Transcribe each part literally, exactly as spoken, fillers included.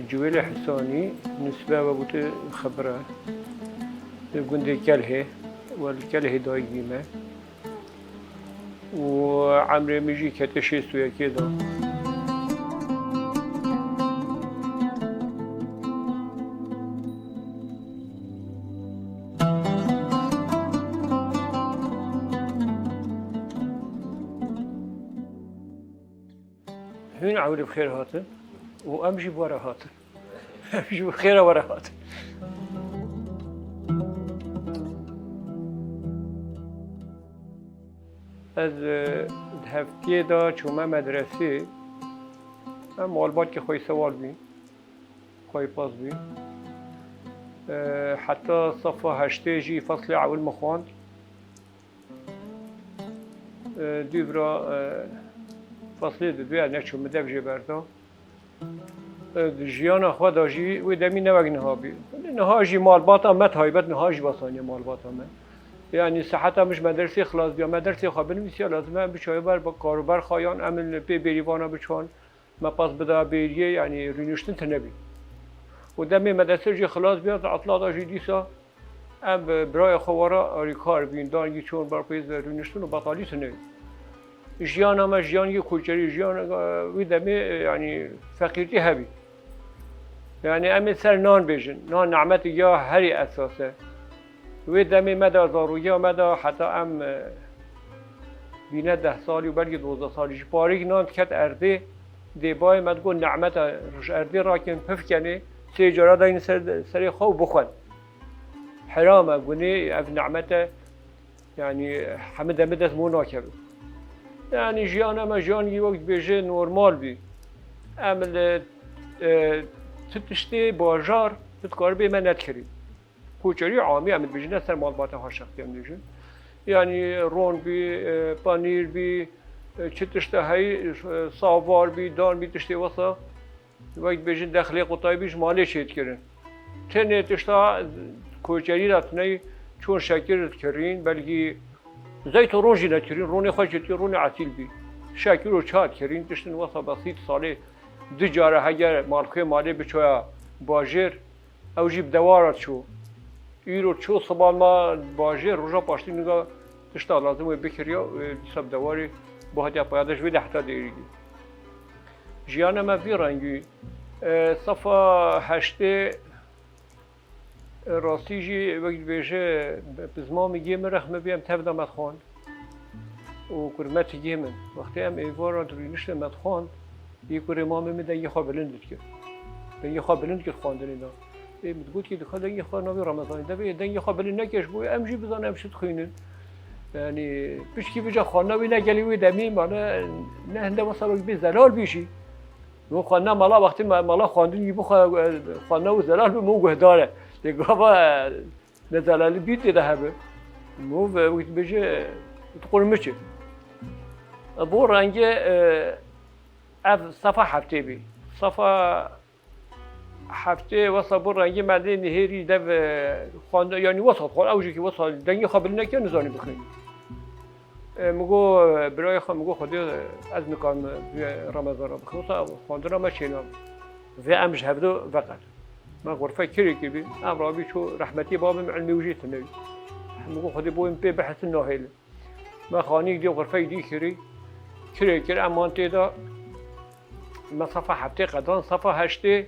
Civêlê Hisanî, nisbe we gote Xibir e. Li gundê Kelhê, we li Kelhê dayik bîme. Û emrê min jî kete şêst û yekê de. Hûn ewlî bi xêr hatin û em jî bi we re hatin. Em jî bi xêra we re hatin. Ez, e, di heftiyê de çûme medresê. Em malbatkî xwe sewal bîn, xwe pas bîn. E, heta sefa heştê jî feslê ewil min xwend. E, dû bira, e, feslê diduya neçû min dev jê berda. E, di jiyana xwe de jî wê demî ne wek niha bî. Niha jî malbata me taybet, niha jî basaniye malbata me. Yanî seheta min ji medersê xilas biya, medersê xwe binivîsiya, lazim e em biçaye ber karober xwe yan em li pê bêrîvana biçan, me pas bida bêriyê, yanî rûniştin tune bî. Û demê medersê jî xilas biya, di etla de jî dîsa em bi birayê xwe were alîkar bîn, dangî çûn ber pêz ve rûniştin û betalî tune. Jiyana me jiyanekî koçerî, jiyan, e, wî demê, e, yanî feqîrtî hebî. Yanî em ê ser nan bêjin. Nan nehmetê ya herî esas e. Wê demê me de, zarogiya me de heta em, e, bîne deh salî û belkî dozdeh salî ji parêk nan diket erdê, dê bayê me digot nehmet e, ji erdê rakin, pif kenê, sê cara dayîn ser, serê xwe û bixwen. Heram e, gunê, ev nehmet e. Yanî hemî demê dest bo nakeve. Yanî jiyana me jiyanekî wek dibêje normal bî. Em li, e, ti tiştê bajar, tu dikarî bê me nedikirî. Koçerî amî em dibêjin, ne ser malbata xwe şexsî em dibêjin. Yanî ron bî, e, panîr bî, e, çi tişte heyî, e, savar bî, dan bî, tiştê wesa. Wek dibêjin dexlê qutayî bî ji malê çêdikirin. Tenê tişta koçerî re tuneyî çûn şekir dikirîn, belkî zeyt û ron jî nedikirîn, ronê xwe çêdikir, ronê etîl bî. Şekir û ça dikirîn, tiştin wesa besît salê du cara heger malxwê malê biçoya bajêr, ew jî bi dewara çû. Îro çû siba ma bajêr, roja paştî niga tişta lazim wê bikiriya, wê dîsa bi dewarê bihatiya paya de ji vê de heta dêrî. Jiyana me vî rengî. E, sefa heştê, e, rastî jî wek dibêje, bi zimamê gê min rexme bî, em tev de me dixwand. Û kurmet gê min. Wextê em êvara dirûnişte me dixwand, yê kurê mamê min dengê xwe bilind dikir. Dengê xwe bilind kir xwendinê de. Ê, min digot ki dixwe dengê xwe navê Remezanê de bê, dengê xwe bilind neke ji bo em jî bizanin em çi dixwînin. Yanî, piçkî vêca xwendina wî ne gelî wê demî, mane, ne hinde wesa wek bê zelal bî jî. Min xwendina mala wextê me-, mala xwendin wî bixwe, xwendina wî zelal bi min guhdar e. Lê gava, e, ne zelalî bî tê de hebe. Min ve wî dibêje, tu qurmiç e. Bo rengê, e, ev sefa heftê bî. Sefa heftê wesa bo rengê me dê nihêrî dev, e, xwend-, yanî wesa xwend-, ew jî ki wesa dengê xwe bilind neke nizanî bixwînî. E, min got, e, birayê xwe, min got, Xwedê, e, ez nikarim vê Remezan re bixwim. Wisa xwendina me çênabî. Vê em ji hevdu veqet. Me xurfe kirêkî bî, em rabî çû rehmetî babê min ilmê wî jî tune bî. Min got, Xwedê bo min pê bihesin nahêlin. Me xanîk dî xurfeyê dî kirî. Kirê kir, em man tê de. Me sefa heftê qedan, sefa heştê.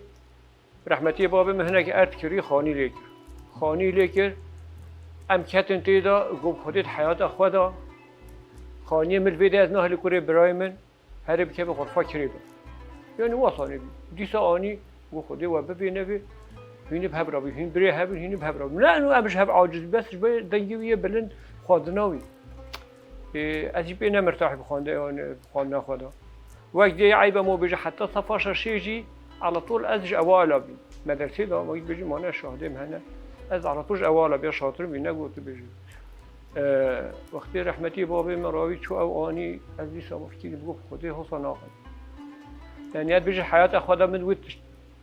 Rehmetî babê min hinek erd kirî, xanî lê kir. Xanî lê kir, em ketin tê de, got, Xwedê di heyata xwe de, xaniyê min li vê de ez nahêlî kurê birayê min, herê bikeve xurfa kirê be. Yanî wesa nebî. Dîsa anî, got, Xwedê we bibê nevê, hînî bi hev re bî, hîn birê hev in, hînî bi hev re bî. Ne, eno em ji hev aciz bî, bes ji ber dengê wî yê bilind, xwendina wî. Ê, ez jî pê ne mirtahî bi xwende-, bi xwendina xwe de. Wek dê eyb e min bêje heta sefa şeşê jî, ala tol ez ji ewala bî. Medersê de, wek bêjî mane şahdê min hene. Ez ala tol ji ewala bî, şatir bî, ne got tu bêjî. Ê, wextê rehmetî babê min rawî çû ew anî, ez dîsa wextî digot, Xwedê hosa naxin. Yanî ez bêjî heyata xwe de min wî tişt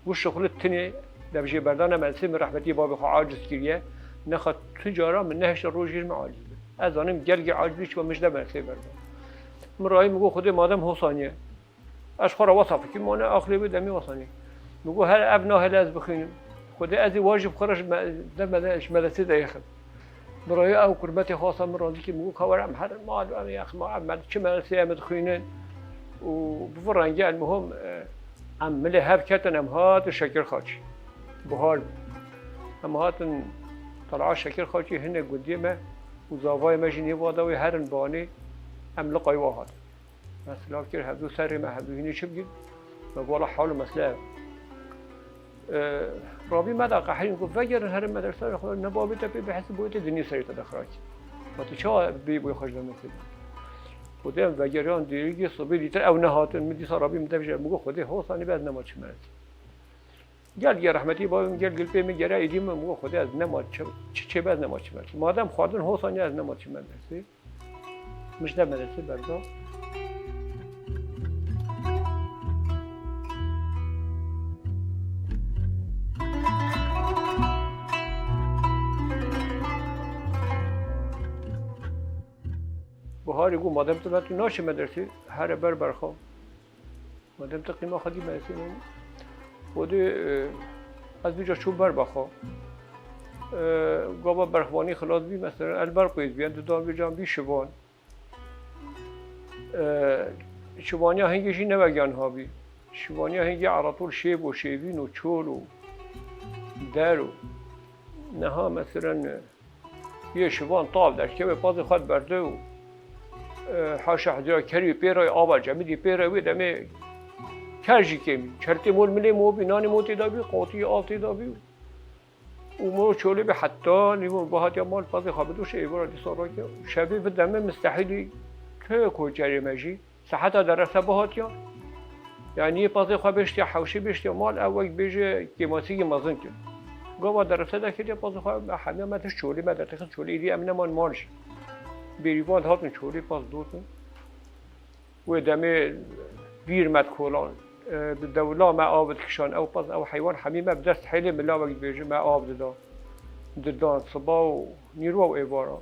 Û şixulê tinê dev jê berdane melsê min rehmetî babê xwe aciz kiriye. Nexa tu cara min nehişte rojî min aciz be. Ez zanim gelgê aciz bî çima min ji dev melsê berda. Min rayî min got Xwedê madem hosanî ye. Ez xwe re wesa fikir mane aqilê wê demê wesanî. Min got, "Her ev nahêle ez bixwînim." Xwedê ez ê wa jî bi xwe re ji me-, de mede-, ji medresê derêxim. Min re ew kurmetê xwesta min razî kir, min got, "Ka were em herin mal, em yexma, em med-, çi medresê em dixwînin." Û bi vî rengî, elmuhim, e, em milê hev ketin, em hatin Şekirxaçî. Bihar bû. Em hatin Tala Şekirxaçî, hinek gundiyê me û zavayê me jî nêva da wê herin banê, em liqayê wa hatin. Me silav kir, hevdû serê me, hevdû hînê çi bigin? Me got, "Wela hal û mesele ev." E, Rabî me da qehrîn, got, "Vegerin herin medrese, ne babê te pê bihesî, boyê te dinî serê te de xirakî." Ma tu çawa bê boyê xwe ji deme kir? Xwedê em vegeriyan dêrîgî sibê dîtir ew nehatin, min dîsa Rabî min dev jê, min got, "Xwedê hosanî be ez nema çi merezî." Gel gel rehmetî babê min gel gil pê min gere êdî min, min got, "Xwedê ez nema çi, çi çê be ez nema çi merezî." Madem xwardin hosanî ez nema çi merezî. Min ji te medresê berda. Biharê got, "Madem tu ve tu naçî medresê, here ber berxa. Madem tu qîma xwe dî medresê nayî." Xwedê, e, ez vîca çûm ber berxa. E, gava berxvanî xilas bî, mesela, el berpêz bî, em didan vêcan bî şivan. E, şivaniya hingê jî ne wek ya niha bî. Şivaniya hingê eratol şêb û şêvîn û çol û der û niha, meselen, e, yê şivan tav derkeve, pazê xwe berde û, e, haşa hediya kerî pê re, ava cemidî pê re, wê demê ker jî kêmî. Çertê mol milê mo bî, nanê mo tê de bî, qotî av tê de bî. Û mor çolê bî heta nîvo bihatiya mal pazê xwe bidoşe êvara dîsa rake. Şevê vî demê mistehîlî tu koçerê me jî seheta derese bihatiya. Yanî yê pazê xwe bêştiya hewşê bêştiya mal ew wek bêje kêmasîkî mezin kir. Gava derese dekiriya pazê xwe me hemiya me tişt çolê me dertixist çolê êdî em neman mal jî. Bêrîvan dihatin çolê paz dotin. Wê demê vîr me dikolan, e, bi dewla me av dikişan, ew pez, ew heywan hemî me bi dest hêlê mila wek dibêje me av dida. Didan, siba û nîrwa û êvara.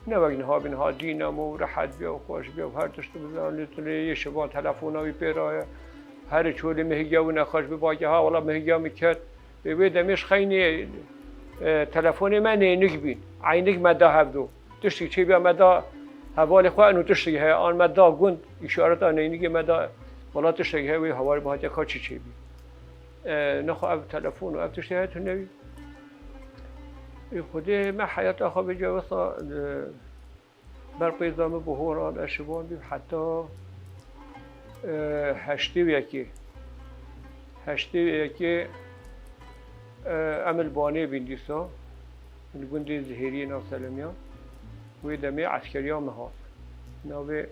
Ne wek niha bî, niha dînamo û rehet bî û xweş bî û her tişt bizan lê tu lê yê şivan telefona wî pê re ye. Herê çolê min higiya wî nexweş bi bake ha wela min higiya min ket. Ê wê demê ji xeynê, e, telefonê me neynik bîn. Eynik me da hevdo. Tiştî çêbîya me da hevalê xwe, eno tiştî heye, an me da gund, îşareta neynikê me da, wela tiştê heye, wê hevalê bihatiye ka çi çêbî. E, nexwe ev telefon û ev tiştê heye tune wî. Ê Xwedê me heyata xwe vêca wesa, e, ber pêza min bi hor an, ez şivan bîm heta, e, heştê û yekê. Heştê û yekê, e, em li Banê bîn dîsa. Li gundê Zihêriyê nav Selemiya. Wê demê eskeriya min hat. Navê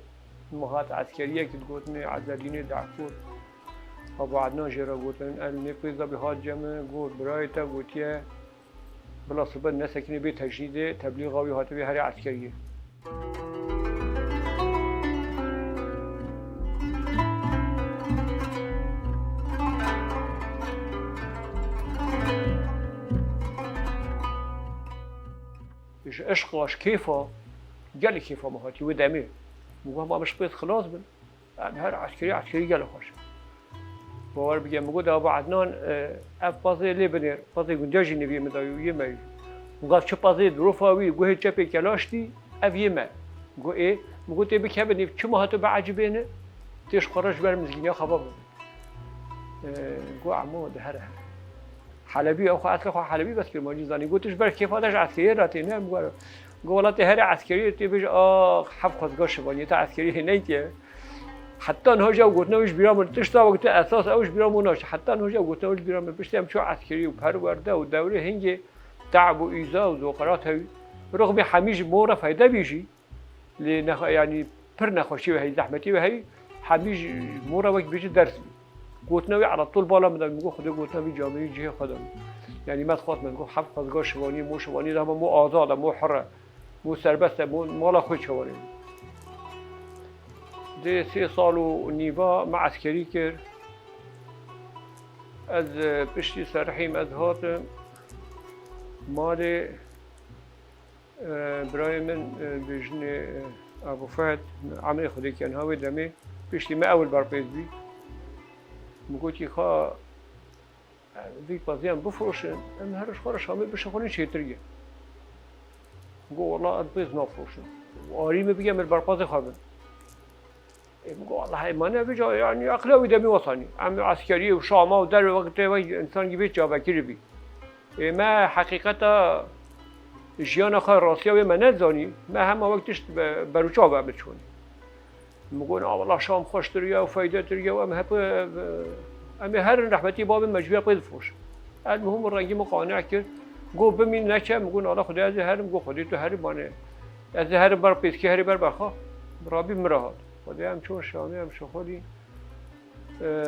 min hat eskeriyekî digotinê Ezelînê Dehkor. Aba Ednan jê re gotin, em nê pêza bî hat cem min, got, "Birayê te gotiye, bila sibe nesekinê bê tecnîdê, teblîxa wî hatibê herê eskeriyê." Ji eşqa, ji kêfa, gelek kêfa min hatî wê demê. Min got, "Ma min ji pêz xilas bin." Em her eskerî, eskerî gelek xweş. Bawer bike, min got, "Aba Ednan, e, ev pazê lê binêr, pazê gundiya jî niviyê min dayî û yê me yî." Min got, "Çi pazê dirofa wî, guhê çepê kelaş dî, ev yê me." Got, "Ê?" Min got, "Tê bikeve nîv, çima hatu biecibêne? Tê ji xwe re ji ber mizgîniya xwe ve bibe." E, got, "Emo, di here here." Helebî, ew xwe eslê xwe Helebî bes kir, ma cî zanî. Got, "Tu ji ber kêfa te ji eskeriyê re tê, ne?" Min got, "Got, wela tê herê eskeriyê, tê bêje, ax, heft xwezga şivaniyê te eskeriyê hêneyke." Heta niha jî ew gotina wî ji bîra min, tişta wek te esas ew ji bîra min naçe. Heta niha jî ew gotina wî ji bîra min, piştî em çû eskerî û perwerde û dewrê hingê te'b û îza û zoqerat hewî. Rixmî hemî ji mor re feyde bî jî. Lê nexe-, yanî pir nexweşî ve heyî, zehmetî ve heyî, hemî ji mor re wek bêje ders bî. Gotina wî elatol bala min de, min got, "Xwedê gotina vî camêrî cihê xwe de." Yanî me dixwest, me digot, "Heft xwezga şivanî, mo şivanî de hema mo azad e, mo hir e, mo serbest e, mo mala xwe çawanê." Dê sê sal û nîva me eskerî kir. Ez, e, piştî serhîm ez hatim malê. E, birayê min, e, bi jinê, e, Abu Fehd, emrê Xwedê ken ha wê demê, piştî me ew li ber pêz bî. Min gotî, "Xa, Vî pazî em bifroşin, em her ji xwe re Şamê bişixulin çêtir ye. Got, wela ez pêz nafroşim. Arî min bige, em li ber pazê xwe bin. Ê, min got, wela heymanî vî ca, yanî eqla wî demî wetanî. Em eskeriyê û Şama û derve wextê ve însan gî vê çavekirî bî. Ê, me heqîqeta jiyana xwe, rastiya wê me nezanî. Me hema wek tişt be-, berûçav em diçûnî. Min got, a wela Şam xweştir ye û feydetir ye û em hep, em ê herin rehmetî babê me ji vê pê difroşin. El muhim rengî min qane kir. Got, bimîn neke, min got, ala Xwedê ez ê herim, got, Xwedê tu herî mane. Ez ê herim ber pêskê herî ber berxa. Rabî min re hat. Xwedê em çûn Şamê, em şixulî. E,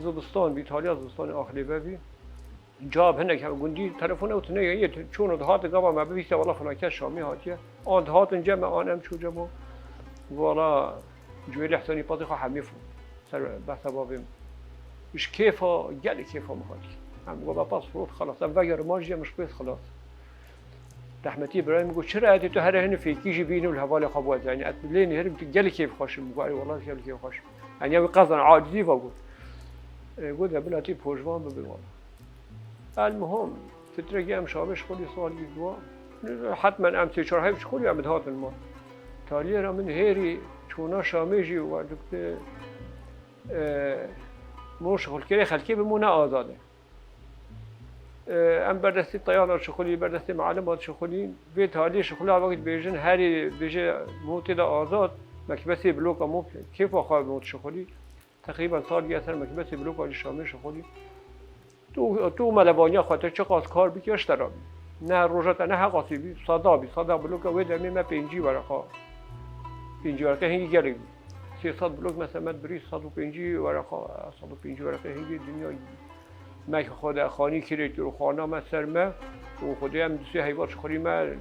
zibistan bî, taliya zibistanê axlê ve bî. Cab hinek gundî telefon ew tune ye, yê çûn û dihat gava me bivîse, wela filan kes Şamê hatiye. An dihatin cem me, an em çû cem o. Wela ji wê lehzanî pazê xwe hemî fû. Ser behsa bavê min. Ji kêfa, gelê kêfa min hatî. Em got, be pas firot xelas. Em vegerin ma jî em ji pêz xelas. Rehmetî Îbrahîm got, çira etê tu here hinî fêkî jî bînî û li hevalê xwe biwezanî. Ez lê nihêrim tu gelê kêf xweş im. Got, erê wela gelê kêf xweş im. Eniya wî qezan acizî va got. E, got, de bila tê pojvan bibe wela. El muhim, fitrekî em Şamê şixulî salî dua. Hetmen em sê çar heb şixulî em dihatin ma. Taliyê re min hêrî çûna Şamê jî we dikti, e, min şixulkirê xelkê bi min ne azad e. E, em berdestî teyana şixulî, berdestî mealimat şixulî. Vê taliyê şixula wekî dibêjin herî bêje min tê de azad, mekbesê bloka min kêfa xwe min şixulî. Teqrîben salî ez ser mekbesê bloka jî Şamê şixulî. Tu, tu melevaniya xwe te çiqas kar bikî, ji te re bî. Ne roja te ne heqasî bî, sada bî, sada bloka wê demê me pêncî wereqa. Pêncî wereqê hingî gelek bî. Sê sed blok mesela me dibirî, sed û pêncî wereqa, sed û pêncî wereqê hingî dinya me xwe de xanî kirê tu xana me ser me û Xwedê em du sê heyva çixurî me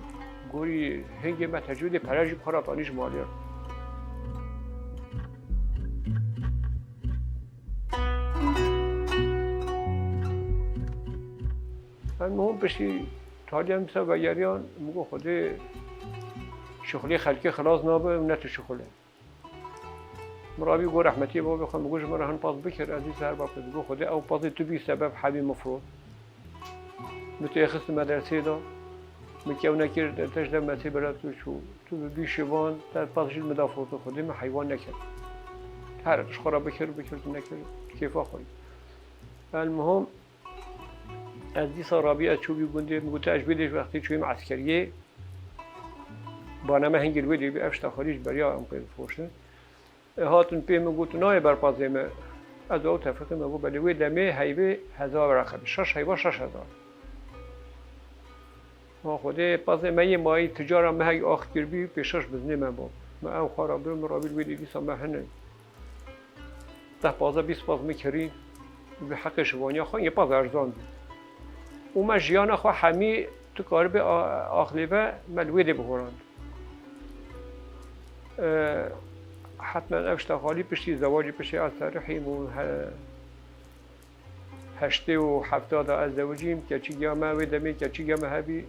gorî hingê me tecrûdê pere jî bi xwe re tanî ji malê re. Em hûn piştî talî em ser vegeriyan, min got, Xwedê şixulê xelkê xilas nabe û ne tu şixule. Min rabî got, rehmetî babê xwe, min got, ji min re hin paz bikir, ez dîsa her bab digo, Xwedê ew pazê tu bî sebeb hebî min firot. Min tu êxist medresê de, min kew nekir, te ji dev mesê bira tu çû. Tu bi bî şivan, te paz jî li min da firot, Xwedê min heywan nekir. Her ji xwe re bikir, bikir, tu nekir, kêfa xwe ye. El muhim, ez dîsa rabî, ez çûbî gundê, min got, ez ji wê dê ji wextê çûyîm eskeriyê. Bana me hingê li wê dê bî, ev şta xwe jî ji beriya em pê difiroşin. E, hatin pê min got, nayê ber pazê me. Ez û ew tefiqî me got, belê wê demê heyvê hezar wereqe bî. Şeş heyva şeş hezar. Ma Xwedê pazê me yê mayî ticara me heyî ax kirbî, pê şeş biznê me bû. Me ew xwe rabir, min rabir wê dê dîsa me hene. Deh pazdeh bîst paz min kirî, bi heqê şivaniya xwe yê paz erzan bû. Û me jiyana xwe hemî tu karibê a-, axlê ve me li wê dê bihorand. E, hetmen ev şta xalî piştî zewacî piştî ez serihîm û he-, heştê û hefta de ez zewicîm, keçîgiya me wê demê keçîgiya me hebî,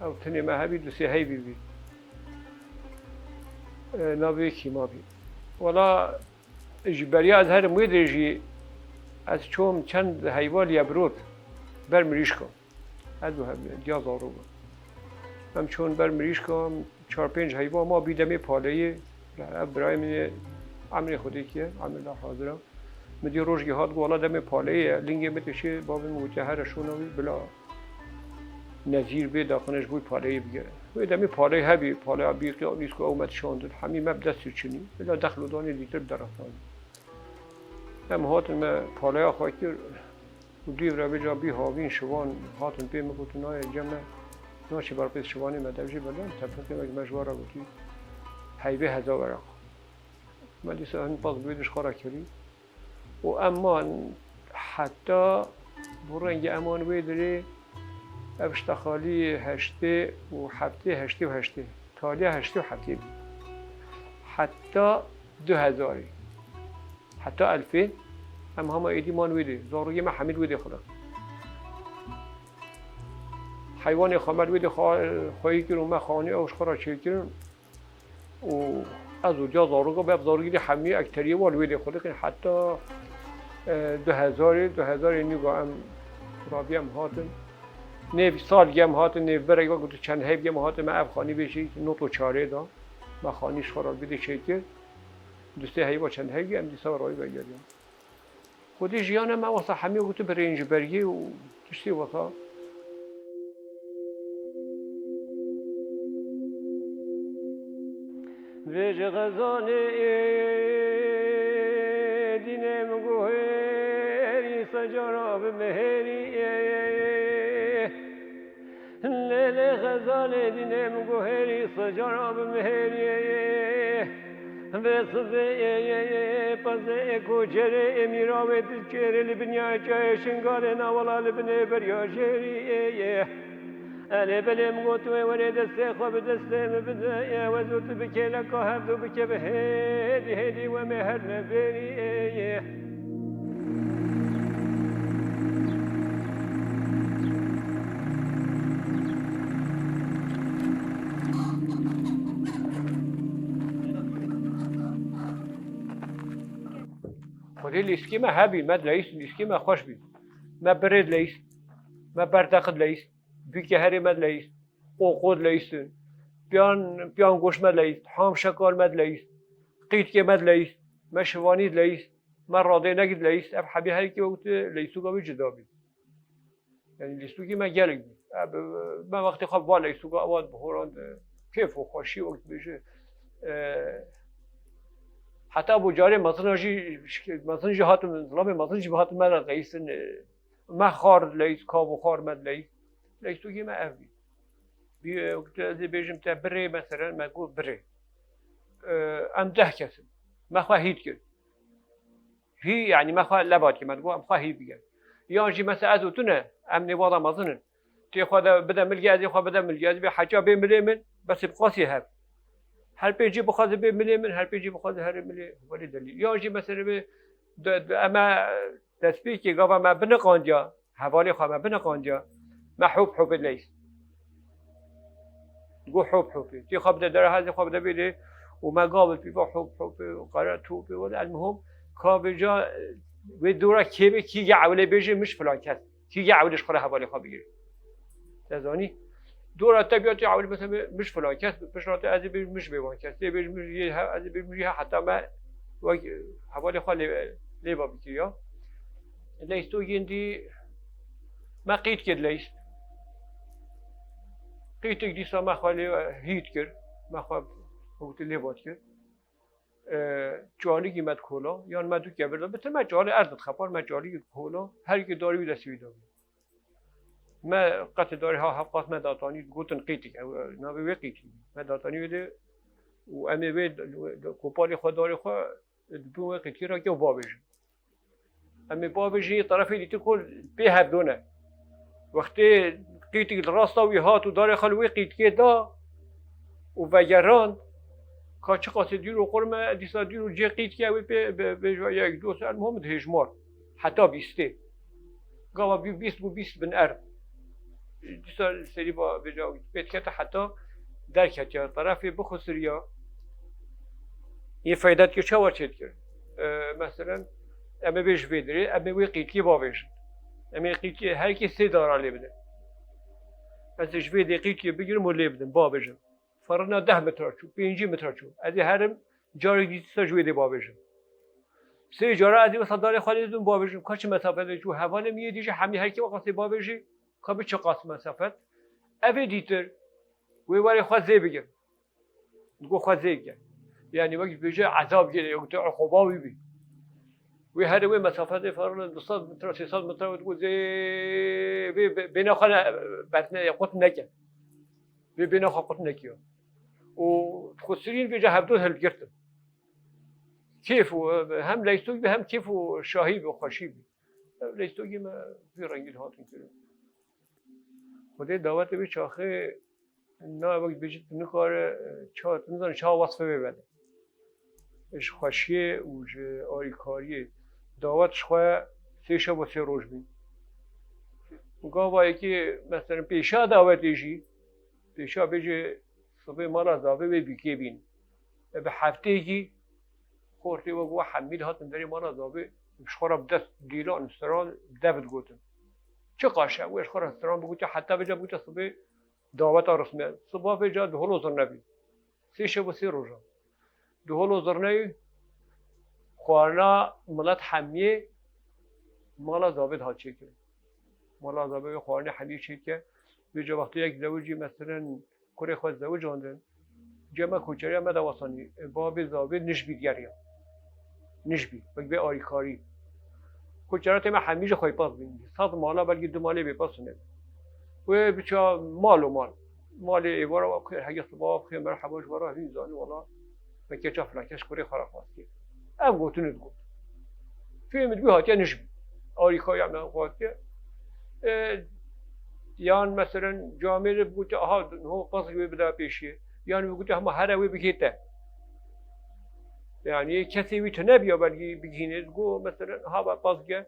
ew tinê me hebî, du sê heyvî bî. E, navê kî ma bî. Wela ji beriya ez herim wê dê jî ez çûm çend heyva liye birot ber mirîşka. Ez û hev-, diya zarok bû. Em çûn ber mirîşka, çar pênc heyva ma bî demê paleyê. Ev birayê min ê, emrê Xwedê kî ye, emrê la hazir e. Min dî rojgê hat, got, wela demê paleyê ye. Lingê min tê şê, bavê min gotiye, here şûna wî, bila nezîr bê, daqine ji bo paleyê bigere. Wê demê paleyê hebî, paleya bî, qîya nîsko ew me dişandin. Hemî me bi dest çûnî. Bila dexl û danê dîtir deresanî. Em hatin me paleya xwe kir. Û dîv re vêca bî havîn şivan hatin pê min gotin, nayê cem me, naçî ber pêz şivanê me dev jê berdem, tefiqê me me ji we re gotî, heyvê heza wereq. Me dîsa hin pas bi wê dişxa re kirî. Û em man heta bo rengê eman wê dirê ev şta xalî heştê û heftê, heştê û heştê. Taliya heştê û heftê bû. Heta du hezarî. Heta elfê, em hema êdî man wê dê. Zarokê me hemî li wê dê xwe da. Heywanê xwe me li wê dê xwe-, xweyî kir û me xanî ew ji xwe re çêkirin. Û ez û diya zaroka be, ev zarokî dê hemî ekteriyê wan li wê dê xwe dikin. Heta E, du hezarê, du hezarê nîgo em rabî em hatin. Nêv sal em hatin, nêv berek wek tu çend heyv em hatin, me ev xanî bêjî not û çarê da. Me xanî ji xwe rabî de çêkir. Du sê heyva çend heyv em dîsa rabî vegeriyan. Xwedî jiyana me wesa hemî wekî tu birênc bergê û tiştê wesa. Vê ji xezalê dînê min guherî, secara bi meherî. Lê lê xezalê dînê min guherî, secara bi meherî. Vê sibê pezê koçerê ê mîra wê diçêrê li binyayê çayê Şingalê, na wela li binê beriya jêrî. Elê belê min got wê werê destê xwe bi destê min bide. Wez û tu bi kêleka hevdu bikeve hêdî hêdî, wemê her neberî. Xwedê lîstikê me hebî, me dileyîst, lîstikê me xweş bî. Me birê dileyîst, me berdeqi dileyîst, bîkeherê me dileyîst, qoqo dileyîstin, piyan, piyan goş me dileyîst, ham şekar me dileyîst, qîtkê me dileyîst, me şivanî dileyîst, me radênekî dileyîst, ev hebî her yekê wekî leyîstûka wî cuda bî. Yanî lîstûkî me gelek bî. E, bi, me wextê xwe va leyîstûka ewa dibihorand, e, kêf û xweşî wek dibêje. E, heta bo carê mezina jî, mezin jî hatin, zilamê mezin jî hatin me re leyîstin, e, me xar dileyîst, kav û xar me dileyîst. Leyîstûkî me ev bî. Bî, e, wek tu ez ê bêjim te birê, meselen, me got birê. E, em deh kes in. Me xwe hît kir. Hî, yanî me xwe lebat kir, me digot, em xwe hî bikin. Yan jî mesela ez û tu ne, em nêvada mezin in. Tê xwe de bide milgê, ez ê xwe bide milgê, ez bê heça bê milê min, bes ê biqasî hev. Her pêncî bixwaze bê milê min, her pêncî bixwaze herê milê, welê delîl. Yan jî mesela bê, de, de, eme destpêkê gava me biniqandiya, hevalê xwe me biniqandiya, me hop hopê dileyîst. Go hop hopê. Tê xwe bide dere, hezê xwe bide bêdê û me gav li pîva hop hopê û qere topê wele. Elmuhim, ka vêca, e, wê dora kêmê kî ge ewilê bêjê mij filan kes. Kî ge ewilê ji xwe re hevalê xwe bigirê. Te zanî? Dora te biya tê ewilê mesela mij filan kes, pişta te ez ê bêjim mij bê wan kes. Tê bêjim mij yê he, ez ê bêjim mij yê he, heta me wek, e, hevalê xwe lê, lêva bikiriya. Leysto yêndî me qîtkê dileyst. Qîtik dîsa me xwe lê hît kir, me xwe hûtî lê vat kir. E, çalikî me dikola, yan me du kevir da. Bitir me çali erd dixepar, me çalikî dikola, her yekê darê wî destê wî da bî. Me qetê darê ha hevqat me datanî, gotin qîtik, ew, e, navê wê qîtikî. Me datanî wê de û em ê wê, wê, wê kopalê xwe, darê xwe, e, di bin wê qîtikê re ke bavêjin. Em ê bavêjin, yê terefê dîtir ku pê hevdû ne. Wextê qîtik li rasta wî hat û darê xwe li wê qîtikê da û vegerand, ka çiqasê dûr û qurm e, dîsa dûr û cihê qîtikê ew ê pê bi, bêje yek, du, sê, elmuhim dihêjmar. Heta bîstê. Gava bî bîst bû, bîst bin erd. Dîsa serî va vêca pê dikete heta derketiya terefê bixusiriya. Yê feyda dikir, çawa çê dikir? E, meselen, em ê bê ji vê dirê, em ê wê qîtiyê bavêjin. Em ê qîtiyê her kê sê dara lê bidin. Ez ê ji vê dê qîtiyê bigirim û lê bidim, bavêjim. Ferina deh metre çû, pêncî metre çû. Ez ê herim, carek dîsa ji wê dê bavêjim. Sê cara ez ê wisa darê xwe lê bidim bavêjim. Ka çi mesafet çû, hevalê min yê dî jî hemî her kê wexasê bavêjî, ka bi çi qas mesafet. Ev ê dîtir, wê werê xwe zê bigir. Digo xwe zê bike. Yanî wek bêje ezab gere, wek tu uquba wî bî. Wê herê wê mesafetê ferle du sed metre, sê sed metre wê digo zê vê bê-, bêna xwe ne, bertine, qut neke. Vê bêna xwe qut nekiya. Û xwe sirîn vêca hevdû hilgirtin. Kêf û, hem leystok bî, hem kêf û şahî bî, xweşî bî. Ev leystokê me vî rengî hatin kirin. Xwedê dawetê vê çaxê na wek bêjî tu nikare, e, ça, tu nizanî ça wesfê wê bede. Ji xweşiyê û ji alîkariyê dawet ji xwe sê şev û sê roj bî. Gava yekê, meselen, pêşa dawetê jî, pêşa bêjê sibê mala zavê wê bîkê bîn. E, bi hefteyekî xortê wek we hemî dihatin derê mala zavê, Ji xwe re bi dest dîlan, stran, dev digotin. Çiqaş e, wê ji xwe re stran bigotî, heta vêca bigotî sibê daweta rismiye. Siba vêca di holo zirne bî. Sê şev û sê roja. Di holo zirneyê xwarina milet hemiyê mala zavê dihat çêkirin. Mala zavê wê xwarinê hemiyê çêke. Vêca wextê yek zewicî, meselen, kurê xwe zewicandin. Cema koçeriya me de wasanî. Babê zavê nijbî digeriya. Nijbî. Wek bê arîkarî. Koçeratê me hemî ji xweypas bîn. Sed mala belkî du malê bêpas tune. Wê biça mal û mal. Malê êvara wa bixêr, hege siba wa bixêr, merheba ji we re hîn zanî wala me keça filan kes kurê xwe re xwestiye. Ev gotinê digot. Fêm dibî hatiye nijbî. Arîkariya me xwestiye. E, yan meselen camêrê bigotî, aha, niho qazî wê bida pêşiyê. Yan bigotî hema here wê bigihê te. Yani kesê wî tune biya belkî bigihînê. Go meselen ha be pazge.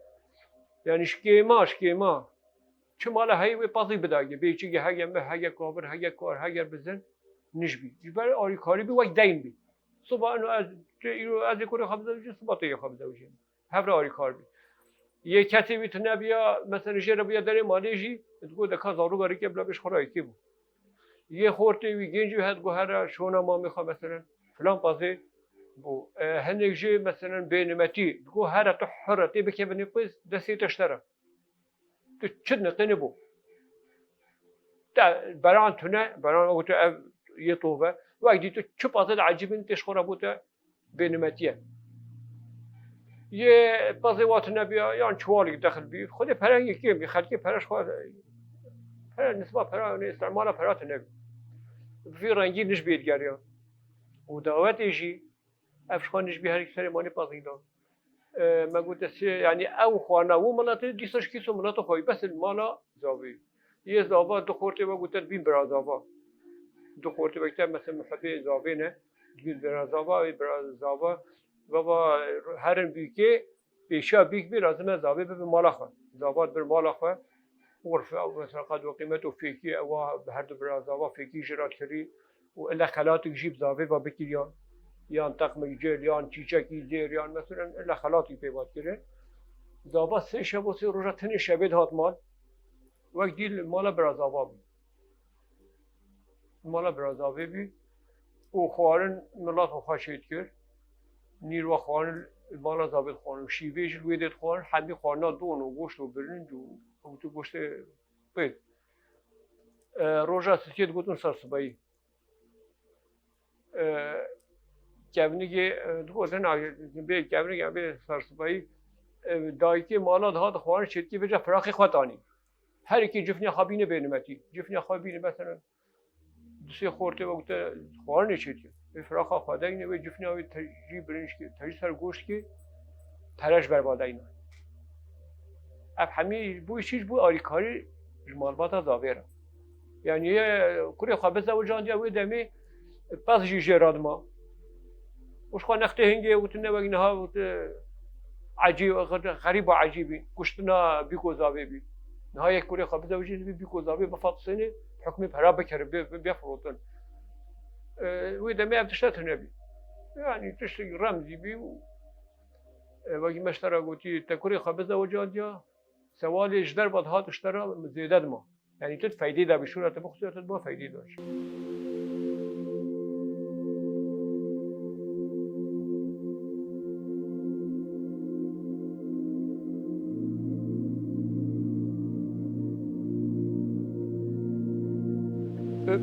Yani şkêma, şkêma. Çi mala heyî wê pazî bidagê. Bê çi ge hege mih, hege kavir, hege kar, hege bizin. Nijbî. Ji ber arîkarî bî wek deyn bî. Siba ino ez, tu îro ez ê kurê xwe bizewicî, siba tu yê xwe bizewicî. Hev re arîkar bî. Yê kesê wî tune biya, mesela jê re biya derê malê jî, digo deka zaroka rike bila bêj xwe re yekê bû. Yê xortê wî, gencê wî het go here şona mamê xwe, meselen, filan pazê bû. E, hinek jê, meselen, bênimetî, digo here tu hir e, tê bikevin nêpêz, destê te ji te re. Tu çi niqînî bû? Te beran tune, beran wek tu ev yê tove. Wek dî tu çi pazê de ecîbîn tê ji xwe re bû te bênimetiye. Yê pazê wa tune biya, yan çiwalî dexil bî. Xwedê pere yekê bî, xelkê pere ji xwe, pere nisba pera, ne istimala pera tune bî. Bi vî rengî nijbî digeriya. Û dawetê jî, ev ji xwe nijbî her serê malê pazî da. E, me gote sê, yani ew xwarina wî miletê, dîsa ji kîso mileta xwe yî, bes li mala zavê. Yê zava du xortê we gote dibîn bira zava. Du xortê we te mesela muhibê zavê ne, dibîn bira zava, wê bira zava, baba herin bîkê, pêşiya bîk bî, lazim e zavê bibe mala xwe. Zava dibir mala xwe, urf ew mesela qed we qîmet û fêkî ewa bi her du bira zava fêkî jê re dikirî û ile xelatik jî bi zavê ve bikiriyan. Yan teqmek cil, yan çîçekî zêr, yan mesela ile xelatik pê ve dikirin. Zava sê şev û sê roja tenê şevê dihat mal. Wek dî li mala bira zava bû. Mala bira zavê bî û xwarin milat xwe xweş ê dikir. Nîr we xwarin mala zavê dixwarin. Şîvê jî li wê dê dixwarin. Hemî xwarina don û goşt û birinc û ew tu goştê pê. E, roja sisiyê digotin sersibeyî. E, kevnigê, e, digotin, a, bê kevnigê, bê sersibeyî, e, dayikê mala dihat xwarin çêdikê vêca firaqê xwe tanî. Her yekê cifniya xwe bîne bênimetî. Cifniya xwe bîne, mesela, du sê xortê we gote xwarinê çêdike. Wê firaqa xwe deyne, wê cifniya wê te-, jî birinc kê, te jî ser goşt kê, pere ji ber va deyne. Ev hemî bû, çî ji bo alîkarî ji malbata zavê re. Yani yê kurê xwe bizewicandiya wê demê pez jî jê re dima. Û ji xwe nextê hingê witine wek niha wit, ecîb, xerîba ecîbî, kuştina bîko zavê bî. Niha yek kurê xwe bizewicî dibî bîko zavê bifatisênê, hukmê pera bikere, bê, bê, bê firotin. E, wê demê ev tişta tune bî. Yani tiştekî remzî bî û, e, wekî me ji te re gotî, te kurê xwe bizewicandiya, sewalê ji derve dihat ji te re zêde dima. Yani tu feydê de bî, şûra te bixusiya te diba feydê de.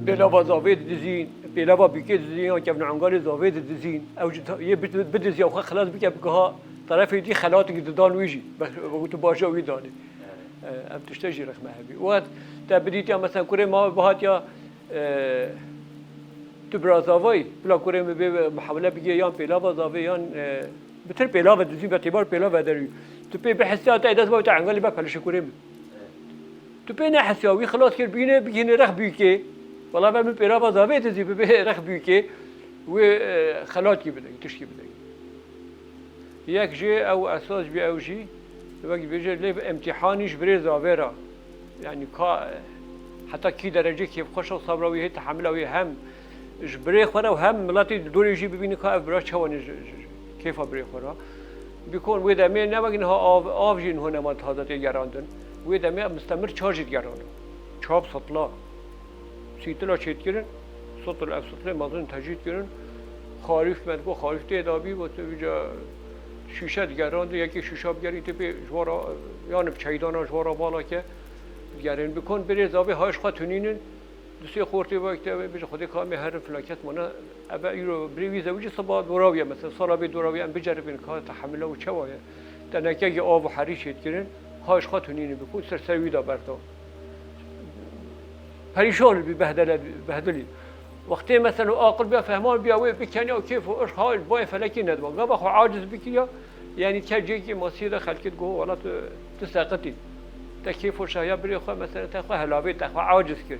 Pêlava zavê didizîn, pêlava bîkê didizîn, ya kevnangalê zavê didizîn. Ew jî ta-, yê bid-, bidiziya xwe xilas bike, bigiha terefê dî xelatikî didan wî jî. Be-, wekî tu baja wî danê. E, ev tişte jî rexme hebî. Û te bidîtiya mesela kurê ma bihatiya, e, tu bira zavayî, bila kurê min bê muhawele bigê yan pêlava zavê yan, e, bitir pêlava dizîn ve têbar pêlava derî. Tu pê bihesiya te dest bavê te engalî be pelişê kurê min. Tu pê nehesiya wî xilas kir bîne bigihîne rex bûkê. Wala ve min pêlava zavê dizî bibe rex bûkê. Wê, e, xelat kî bide, tişkî bide. Yek jê ew esas bî, ew jî wek dibêje lê bi imtîhanî ji birê zavê re. Yani ka, heta kî derece kêfxweş û sebra wî hê, tehemila wî hem ji birê xwe re û hem miletê di dorê jî bibîne ka ev bira çawa ne ji, ji, ji kêfa birê xwe re. Bîkon wê demê ne wek niha av, av jî niha nema taze tê gerandin. Wê demê mistemir ça jî digerandin. Ça bi sitla. Sîtila çêdikirin, sitl ev sitlê mezin tecî dikirin. Xarîf me digot, xarîf tê dabî, got, vîca şîşe digerandin, yekê şîşa bigerî tê pê ji wara, yani bi çeydana ji wara bala ke digerin. Bîkon birê zavê ha ji xwe tunînin, du sê xortê wek te, bêje Xwedê ka em ê herin filan kes mane, eve îro birê wî zewicî siba dorawiye, mesela sala bê dorawiye em biceribin ka tehemile û çawa ye. Tenekeyê av û herî çêdikirin, ha ji xwe tunînin bikû, ser ser wî de berda. Perîşan bî, behdele bî, behdilî. Wextê mesela aqil biya fehman biya wê bikenî û kêf û işq ha ji bayê felekê nediba. Gava xwe aciz bikiriya, yanî ke cêkê masiyê de xelkê digot, wela tu, tu seqitî. Te kêf û şahiya birê xwe, mesela te xwe helavê, te xwe aciz kir.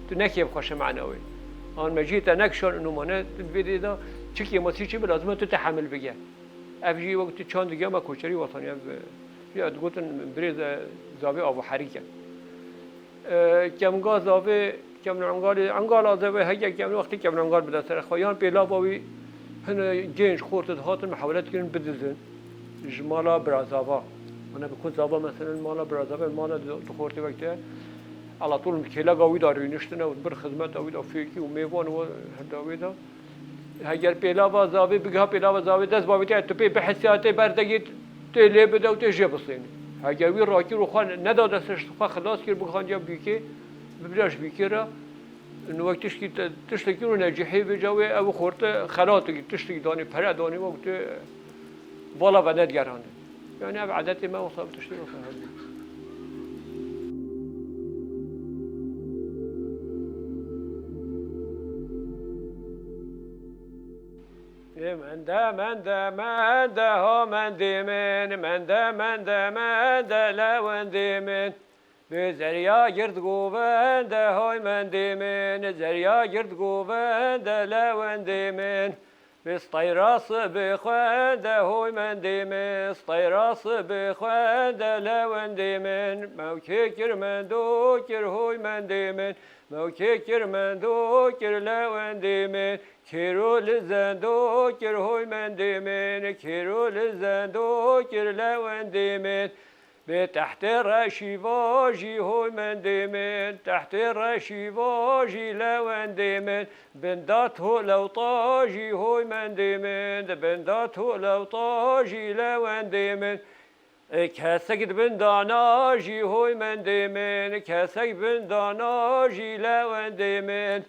Tu ne kêfxweş e mana wê. An meciyê te nekişan û numane, tu vê dê de çi kêmasî çi bi lazim e tu tehemil bike. Ev jî wek tu çand digema koçerî wetanî ev, ya digotin birêz e zavê avo herî ke. E, kemga zavê, kemnungalê, engala zavê heke kemnû wextê kemnungal bide ser xwe. Yan pêlava wî hin genç xortê dihatin mihewlet kirin bidizin ji mala birazava. Wana bi ku zava meselen mala birazava, mala di, di xortê wekte. Alatol kêlega wî da rûniştine û bir xizmeta wî da fêkî û mêvan û her da wê da. Heger pêlava zavê, bigiha pêlava zavê dest bavêtiya, tu pê bihisiya tê berdegê tê lê bide û tê jê bisênî. Heger wî rakir û xwe neda destê xwe xilas kir, bigihandiya bîkê, bibira ji bîkê re, û wek tişkî te, tiştekî û necihê vêca wê ew xorte xelatekî, tiştekî danê, pere danê, wek tu bala venedigerane. Yani ev edetê me wisa bi tiştê wisa hebû. Ê mende, mende, mende, ho mendê min, mende, mende, mende, lewendê min. Bi zeriya gird govende, hoy mendê min, zeriya gird govende, lewendê min. Bi steyra sibê xwende, hoy mendê min, steyra sibê xwende, lewendê min. Mewkê kir mendo kir, hoy mendê min, mewkê kir mendo kir, lewendê min. Kêro li zendo kir, hoy mendê min, kêro li zendo kir, lewendê min. Bi tehtê reşî vajî, hoy mendê min, tehtê reşî vajî, lewendê min. Binda to lewta jî, hoy mendê min, binda to lewta jî, lewendê min. Ê kesek di bin dana jî, hoy mendê min, kesek bin dana jî, lewendê min.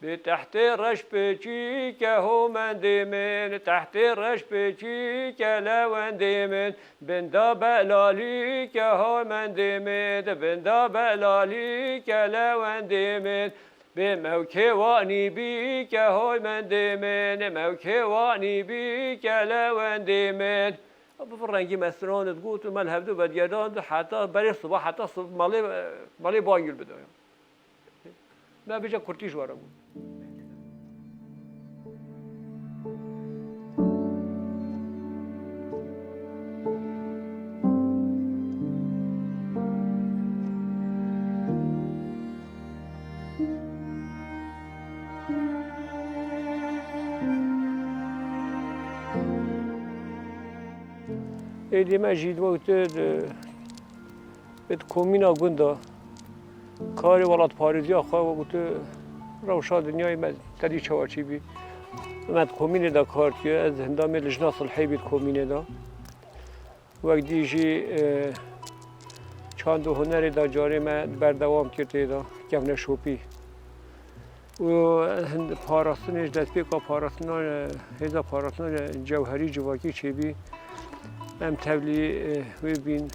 Bi tehtê reş pêçîke, ho mendê min, tehtê reş pêçîke, lewendê min. Binda belalîke, ho mendê min, binda belalîke, lewendê min. Bê mewkê wanî bîke, hoy mendê min, mewkê wanî bîke, lewendê min. Bi vî rengî me strand digot û me li hevdu vedigerdand heta berê siba, heta sib-, malê, malê bangil bide. Me bêje kurtî ji we re got. Êdî me jî di wextê di, di komîna gund de karê welatparêziya xwe, wek tu rewşa dinyayê me tedî çawa çêbî. Me di komînê de kar dikiye, ez hindamê lijna silhê bî di komînê de. Wek dî jî, e, çand û hunerê de carê me berdewam kir tê de, kevneşopî. Û hind-, parastinê ji destpêka parastina, e, hêza parastina, e, cewherî civakî çêbî. Em tevlî, e, wê bîn.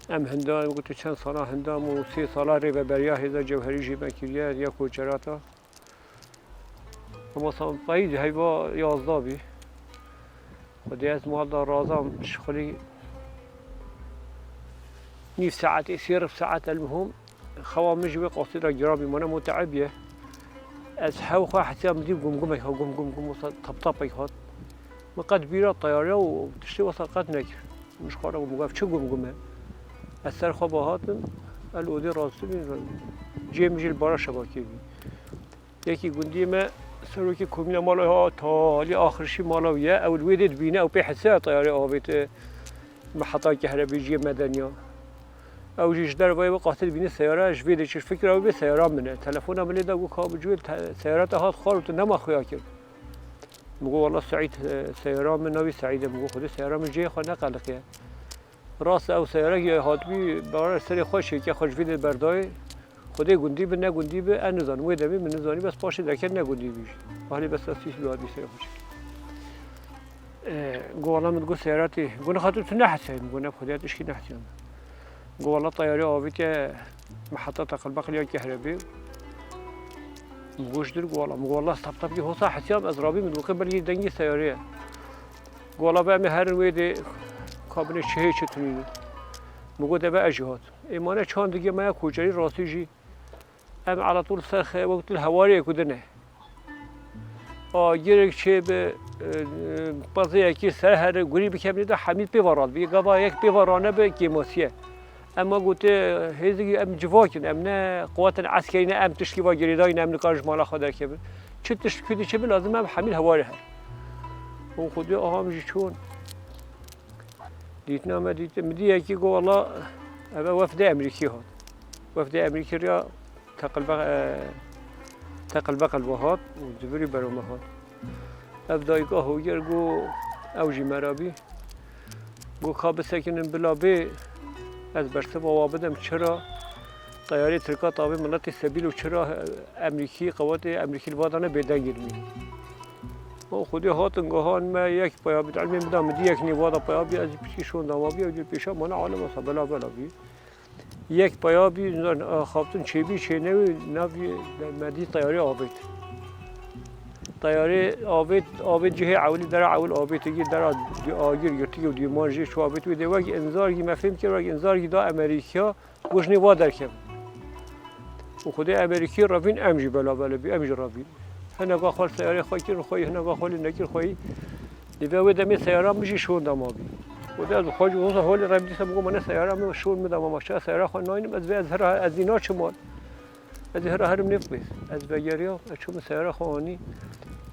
Em hindan, wek tu çend sala hindam û sê sala rêveberiya hêza cewherî jî me kiriye, ya koçerata. Ama san payî heyva yazda bî. Xwedê ez mal da razam şixulî nîv saetê, sê rib saet elmuhim xewa min ji wê qasê de giran bî, mane muteeb ye. Ez hew xwe hesiya min dî gumgumê ha, gum gum gum wisa tap tapek hat. Min qet bîra teyariya û tiştê wisa qet nekir. Min ji xwe re gum gum, ev çi gum gum e? Ez ser xwe ba hatim, el odê rastibî, cê min jî li bara şebakê bî. Yekî gundiyê me Serokê komîna mala ya talî axirişî mala wî ye. Ew li wê dê dibîne, ew pê hisiya teyarê avêt, e, meheta kehrebê jiyê medeniya. Ew jî ji dervayê wê qatî dibîne seyara, ji vê dê çi fikra wê bê seyara min e. Telefona min lê da, got, "Ka bi cû te-, seyara te hat xwar û tu nema xuya kir." Min got, "Wala Seîd, e, seyara min navî Seîd e." Min got, "Xwedê seyara min cihê xwe neqeliqiye." Rast ew seyarekî hatibî, bara serê xwe şêke xwe ji vî dê berdayê. Xwedê gundî bi, ne gundî bi, ez nizanim. Wê demê min nizanî, bes paşê derket ne gundî bî jî. Ahlê bes ez tîs bi hatibî serê xwe şêke. E, go wala min digot seyara tê. Go nexatir tu nehesiyayî min, go ne bi Xwedê tişkî nehesiyam. Go wala teyarê avêtiye meheta teqilbeqil ya kehrebê. Min got ji dir, go wala, min go wala stap stap kî hosa hesiyam ez rabî, min digot belkî dengê seyarê ye. Go wala be em ê herin wê dê kabinê çi hê çi tunî. Min got, "Eve ez jî hat." Ê mane çand digê me ya koçerî rastî jî. Em ala tûl ser xe-, wek til hewarê ku dine. A, gerek çê bi, e, e, pezeyekî ser here gurî bikevnî de hemî pê ve rat bi. Gava yek pê ve rane bi kêmasiye. Ema gote, hêzî em civak in, em ne quwetên eskerî ne, em tişkî va girêdayî ne, em nikarin ji mala xwe derkevin. Çi tişt ku diçe bi lazim em hemî hewarê her. Hûn xwedî aha min jî çûn. Dîtina me dît, min dî yekî got, "Wala, ev e wefdê Emerîkî hat." Wefdê Emerîkî riya teqilbe-, e, teqilbeqil ve hat û zivirî bero me hat. Ev dayika hoger got, ew jî me re bî. Got, "Ka bisekinin bila bê, ez bersiva wa bidim. Çira? Teyarê Tirka tavê miletê sebîl û çira Emerîkî, qewetê Emerîkî li va dane bêdeng girmî." O xwedê hatin gohan me yek paya bît. Elmê min da min dî yek nî vada paya bî, ez jî piçkî şonda ma bî, ew jî pêşa mane alem wesa bela bela bî. Yek paya bî, nizan, e, xaftin çêbî çênewî, navî me dî teyarê avêt. Teyarê avêt, avêt cihê ewilî dera ewil avêt gî dera di agir girtî û dîman jê çû avêt wê dê wek inzar gî me fêm kir, wek inzar gî da Emerîkya. Got jinê wa derkevin. Û Xwedê Emerîkî revîn, em jî bela bela bî, em jî revîn. Hineka xwe li seyarê xwe kirin xweyî, hineka xwe lê nekirin xweyî. Lê ve wê demê seyara min jî şonda ma bî. Û de ez xwe jî wisa holê rev dîsa min got, "Mane seyara min şon min da ma, ma çawa seyara xwe naynim, ez vê ez hira ez dî naçim mal." Ez ê hira herim nêvqîz. Ez vegeriyam, ez çûm min seyara xwe anî.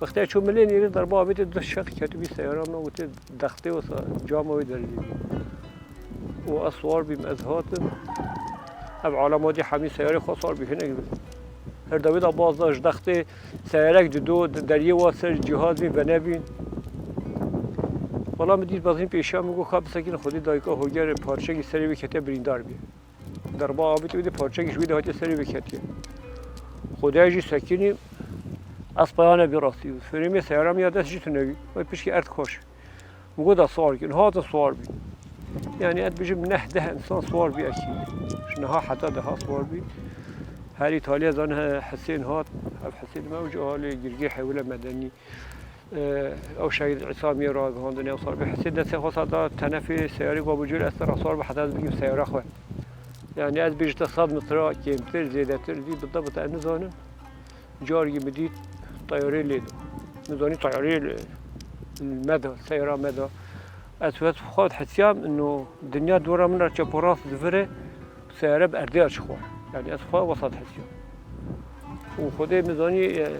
Wextê ez çûm min lê nêrî derba avêtê du şeq ketibî seyara min, witê dextê wisa cama wê derî bî. Û ez siwar bîm, ez hatim. Ev alema dî hemî seyarê xwe sar bî, hinek bi. Her dawê da baz da ji dextê seyarek dido, di deriyê wa ser cihaz bî, venebî. Wala min dît bezîn pêşiya min got, "Ka bisekînin Xwedê dayika hoger parçekî serê wê kete birîndar bî." Derba avêt wê dê parçekî ji wê dê hatiye serê wê ketiye. Xwedê jî sekinî, ez peyane bî rastî. Ferêmê seyara min ya dest jî tune bî. Wê pişkî erd koş. Min got da siwar kin, hatin siwar bî. Yani ez bijim neh deh insan siwar bî ekî. Ji niha heta deha siwar bî. Her Îtalya zan he-, Hesên hat, ev Hesên me ew jî alê girgê hewile medenî. Ew şehîd Îsa Mîr ragihandin, ew sar bî. Hesên destê xwe sa da tenefê seyarê ku bû cûr, ez te re sar bi heta ez bigîm seyara xwe. Yani ez bêjim te sed metre kêmtir, zêdetir, dî bide bide ez nizanim. Cargî min dît teyarê lê da. Min zanî teyarê li me da, seyara me da. Ez wet xwe dihesiyam, ino dinya dora min re çep û rast divire. Seyare bi erdê ya çi xwe. Yani ez xwe wesa dihesiyam. Û Xwedê min zanî, e,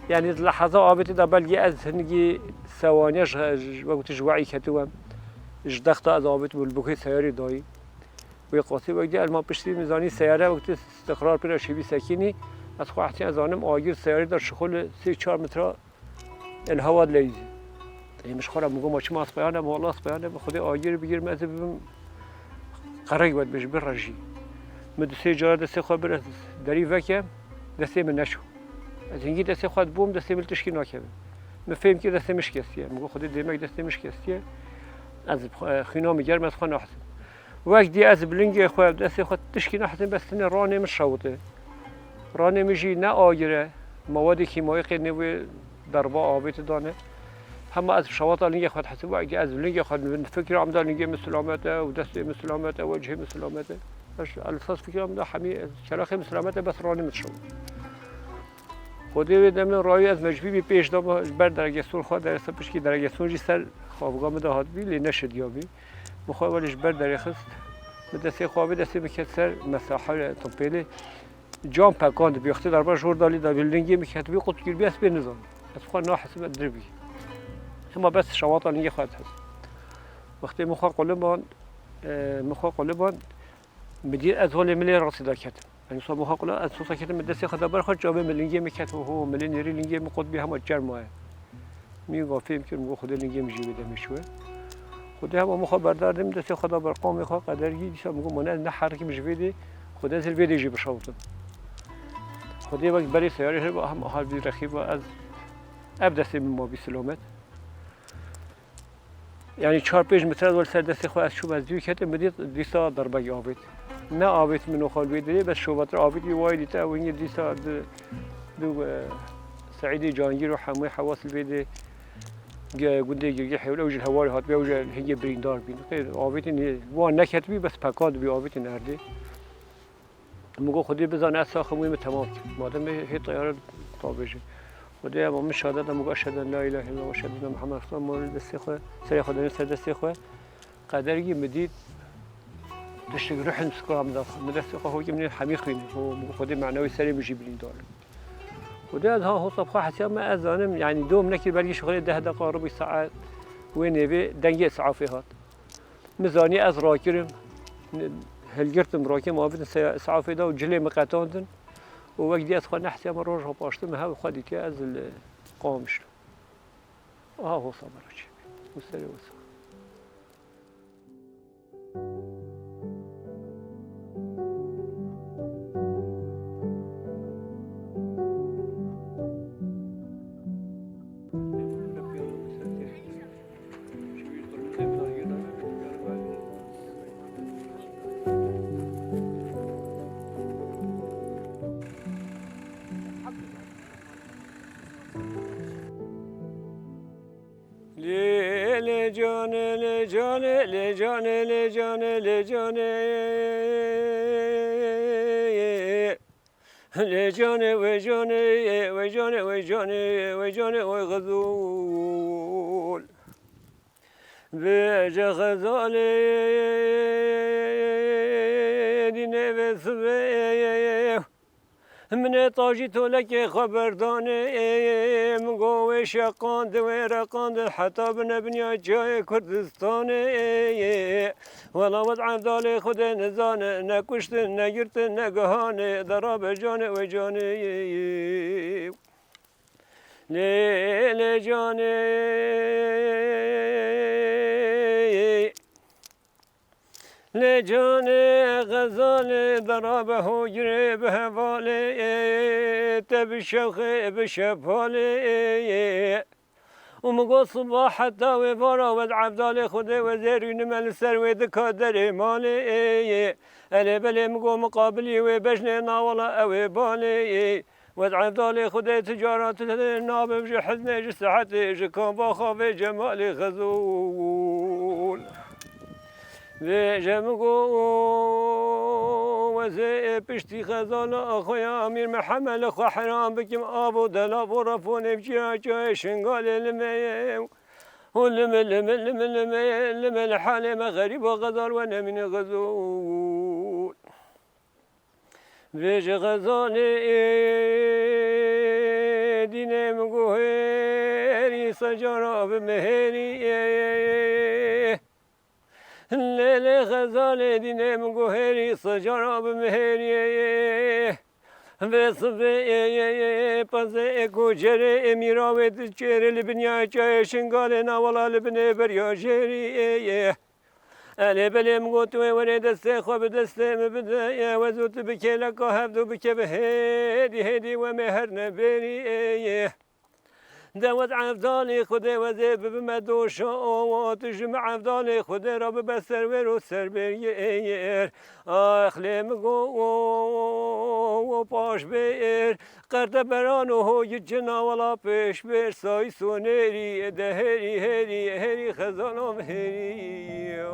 yani di leheza avêtê de belkî ez hingî sewaniya ji, ji, wek gotî ji we'î ketibûm. Ji dexta ez avêtibûm li bûkê seyarê dayî. Wê qasî wek dî ez ma piştî min zanî seyare wek gotî istiqrar pêra şêbî sekînî. Ez xwe hesiyam, ez zanim agir seyarê de şixul sê çar metre El hewa dileyîzî. Ê min ji xwe re min got, "Ma çima ez peyane, ma wela ez peyane, bi Xwedê agir bigir, me ez ê bibim qerek wet bêj, birejî." Min du sê cara destê xwe bir ez derî veke, destê min neçû. Ez hingî destê xwe dibûm, destê min li tişkî nakeve. Min fêm kir destê min şikestiye. Min got, "Xwedê dêmek destê min şikestiye. Ez, e, xwîna min germ, ez xwe nahisim." Wek dî ez bi lingê xwe, destê xwe tişkî nehizin, bes tenê ranê min şewite. Ranê min jî ne agir e, mewedê kîmayî qê nêvê derba avêtê dane. Hema ez bi şewata lingê xwe dihesibim, wek dî ez bi lingê xwe, min fikra min da lingê min silamet e û destê min silamet e, wecihê min silamet e. Ez, ez li sas fikra min da hemî, kelaxê min silamet e, bes ranê min şewite. Xwedê wê demê rayî ez mecbûr bî pêş de ji ber delegasyon xwe derê ser pişkî delegasyon jî ser xaviga min de hatibî, lê neşediyabî. Min xwe welê ji ber derê xist. Min destê xwe avê, destê min ket ser mesahe, tompêlê. Can pekand bi wextê derba jor dalî da vê lingê min ketibî qut kir bî ez pê nizanim. Ez xwe nahisim ez diribî. Hema bes şewata lingê xwe ez his. Wextê min xwe quliband, e, min xwe quliband, min dî ez holê min lê rastî da ketim. Yani so min xwe qula, ez sosa ketim, min destê xwe da ber xwe, çavê min lingê min ket, ho, min lê nêrî lingê min qut bî hema çerm maye. Min va fêm kir, min got, Xwedê lingê min jî vê demê çûye. Xwedê hema min xwe berdar dim, destê xwe da ber qamê xwe, qedergî, dîsa min got, "Mane ez neherikim ji vê dê, Xwedê ez li vê dê jî bişewtim." Xwedê wek berê seyarê heba, hem hal vî rexîba ez, ev destê min ma bî silamet. Yani çar pênc metre li ser destê xwe ez çûm, ez dû ketim, min dît dîsa derbek avêt. Ne avêt min û xwe li vê derê, bes şovatir avêt wî wayê dîte, ew hingê dîsa di, di, e, Seîdê Cangîr û hemû hewas li vê dê ge-, gundê Girgê Hewle, ew jî li hewarê hatibî, ew jî hingê birîndar bîn. Qê avêtên wan neketibî, bes peka dibî avêtên erdê. Min got, "Xwedê bizane ez saxim wê min temam kir. Madem hê teyare tabêje." Xwedê hema min şehadet da, min got, "Eşhedü en la ilahe illallah ve eşhedü enne Muhammed Resulullah." Min destê xwe, serê xwe danî ser destê xwe. Qedergî min dît, tiştek ruhim sikura min da. Min destê xwe hokê min hemî xwînî. Ho, min got, "Xwedê manewê serê min jî bilîndar." Xwedê ez ha hosa xwe hesiya me ez zanim, yani dom nekir, belkî ji xwe deh deqa ribû saet wê nêvê dengê isafê hat. Min zanî ez rakirim, hilgirtim, rakim avêtin se-, safê de û cilê min qetandin û wek dî ez xwe nehsiya min roj xwe paştim, min hev xwe dîtiye ez li Qamişlo. Aha hosa me re çêbî. Û serê wisa. Lê, lê canê, lê canê, lê canê, lê canê, lê canê. Lê canê, wê canê, wê canê, wê canê, wê canê, wê Xezol. Vêce Xezalê dînê vê sibê. Min ê tajî tolekê xwe berdanê, min got wê şeqand, wê reqand, heta bine binya çiyayê Kurdistanê. Wela wed Evdalê Xwedê nizane, ne kuştin, ne girtin, ne gihanê, dera be canê wê canê. Lê, lê canê. Lê canê Xezalê dera be hogirê bi hevalê, te bi şewxê bi şepalê. Û min got siba heta wê vara wed Evdalê Xwedê wezêrî nime li ser wê dika derê malê. Elê belê min got miqabilî wê bejnê nawala ew ê balê. Wed Evdalê Xwedê ti cara tu nabe ji hiznê ji sihetê ji kamba xwe vê cemalê Xezol. Vêce min got wezê piştî Xezala xwe ya Mîr Mihemed li xwe heram bikim, avo dela bo refonê bi çiya çiyayê Şingalê limê. Û lime, lime, lime, lime, lime li halê me xerîba Xezal we nemîne Xezol. Vêce Xezalê dînê min guhêrî secara bi mihêrî. Lê, lê Xezalê dînê min guhêrî secara bi mihêrî. Vê sibê pezê ê ku cerê ê mîra wê di çêrê li binyayê çiyayê Şingalê nawala li binê beriya jêrî. Elê belê min got wê werê destê xwe bi destê min bide, ye wez û tu bi kêleka hevdu bikeve hêdî hêdî we mê her nebêrî, ye. De wed Evdalê Xwedê wezê bibime doşa, o tu ji min Evdalê Xwedê re bibe serwer û serbêr, ye, ye. Ax lê min got o paş bêr. Qerteberan û hoyî cina wela pêşbêr sayî sonêrî, de hêrî, hêrî, hêrî xezalam hêrî.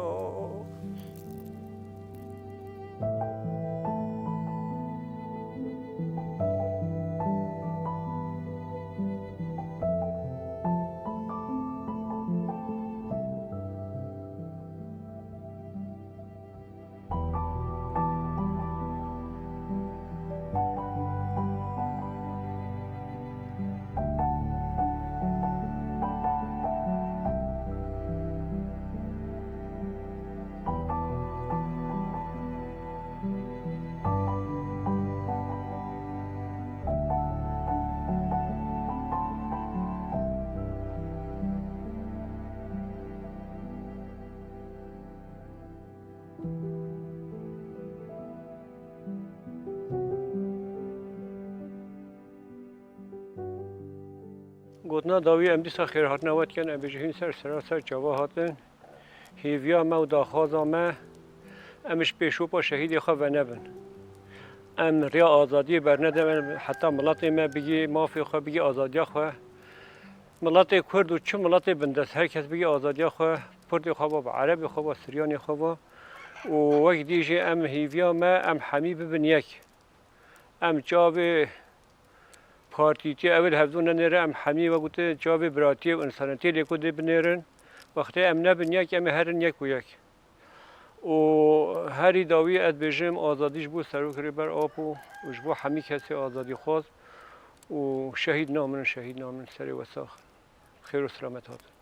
Gotina dawî em dîsa xêrhatina we dikin, em bêjin hîn ser sera ser çava hatin. Hêviya me û daxwaza me, em ji pêşopa şehîdê xwe venebin. Em riya azadiyê bernedin, heta miletê me bigî mafê xwe, bigî azadiya xwe. Miletê Kurd û çi miletê bindest, her kes bigî azadiya xwe, Kurdê xwe bo, Erebê xwe bo, Siryanê xwe bo. Û wek dî jî em hêviya me, em hemî bibin yek. Em çavê partîtiyê ewil hevdû nenêre, em hemî wek gotin çavê biratiyê û însanetiyê lê ku dê binêrin. Wextê em nebin yek, em ê herin yek û yek. Û herî dawî ez bêjim, azadî ji bo Serok Rêber Apo û ji bo hemî kesê azadîxwaz û şehîd naminin, şehîd naminin, serê we sax. Xêr û selamet hatin.